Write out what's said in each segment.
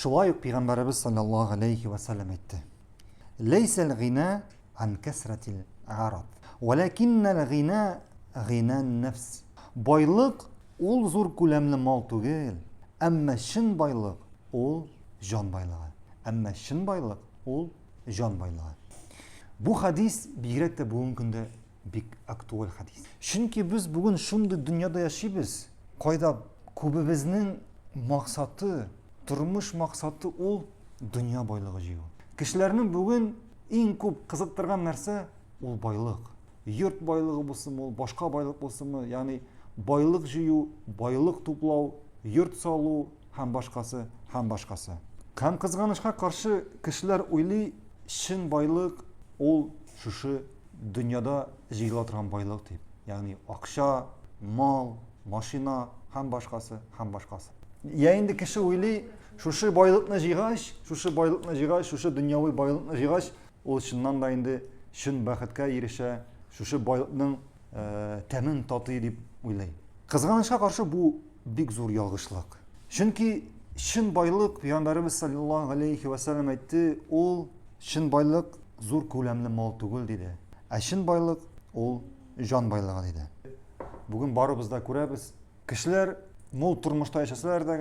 Шулай ук пәйгамбәребез саллаллаһу алейхи ва саллям әйтте. Ләйсәл гина ан кәсрәтил арад. Вәләкиннәл гина гина нәфс. Байлык ул зур күләмле мал түгел, әмма чын байлык ул җан байлыгы. Әмма чын байлык ул җан байлыгы. Бу хадис бигрәк тә бүгенге көндә бик актуаль хадис. Чөнки без бүген шундый дөньяда яшибез, кайда күбебезнең максаты, тормыш максаты ул дөнья байлыгы җыю. Кешеләрнең бүген иң күп кызыктырган нәрсә ул байлык. Йорт байлыгы булсынмы ул, башка байлык булсынмы, ягъни байлык җыю, байлык туплау, йорт салу һәм башкасы, һәм башкасы. Һәм кызганычка каршы кешеләр уйлый, чын байлык ул шушы дөньяда җыела торган байлык дип. Ягъни акча, мал, машина һәм башкасы, һәм башкасы. Я инде кеше уйлый, шушы байлыкны җыйгач, шушы байлыкны җыйгач, шушы дөньяви байлыкны җыйгач, ул чыннан да инде чын бәхеткә ирешә, шушы байлыкның э, тәмен татый дип уйлый. Кызганычка каршы бу бик зур ялгышлык. Чөнки чын байлык пәйгамбәребез саллаллаһу алейхи ва саллям әйтте, ул чын байлык зур күләмле мал түгел диде. Ә чын байлык ул җан байлыгы диде. Бүген барыбыз да күрәбез, кешеләр мул тормышта яшәсәләр дә,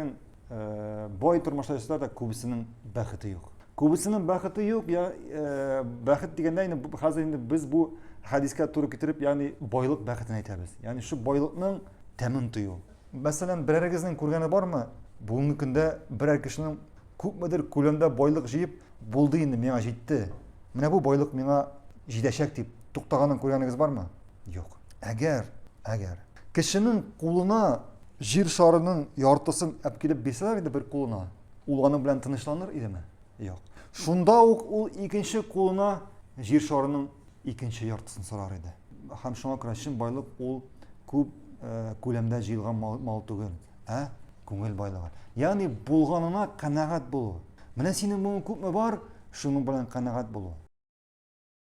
э, бай тормышта яшәсәләр дә, күбесенең бәхете юк. Күбесенең бәхете юк, я э, бәхет дигәндә инде хәзер инде без бу хәдискә туры китереп, ягъни байлык бәхетен әйтәбез. Ягъни шу байлыкның тәмен тою. Мәсәлән, берәрегезнең күргәне бармы? Бүгенге көндә берәр кешенең күпмедер күләмдә байлык җыеп, булды инде, миңа җитте. Менә бу байлык миңа җитәчәк дип туктаганын күргәнегез бармы? Юк. Әгәр, әгәр кешенең кулына җир шарының яртысын әп килеп бирсәләр иде бер кулына, ул аның белән тынычланыр идеме? Юк. Шунда ук ул икенче кулына җир шарының икенче яртысын сорар иде. Һәм шуңа күрә чын байлык ул күп э, күләмдә җыелган мал, мал түгел, ә күңел байлыгы. Ягъни булганына канәгать булу. Менә синең бүген күпме бар, шуның белән канәгать булу.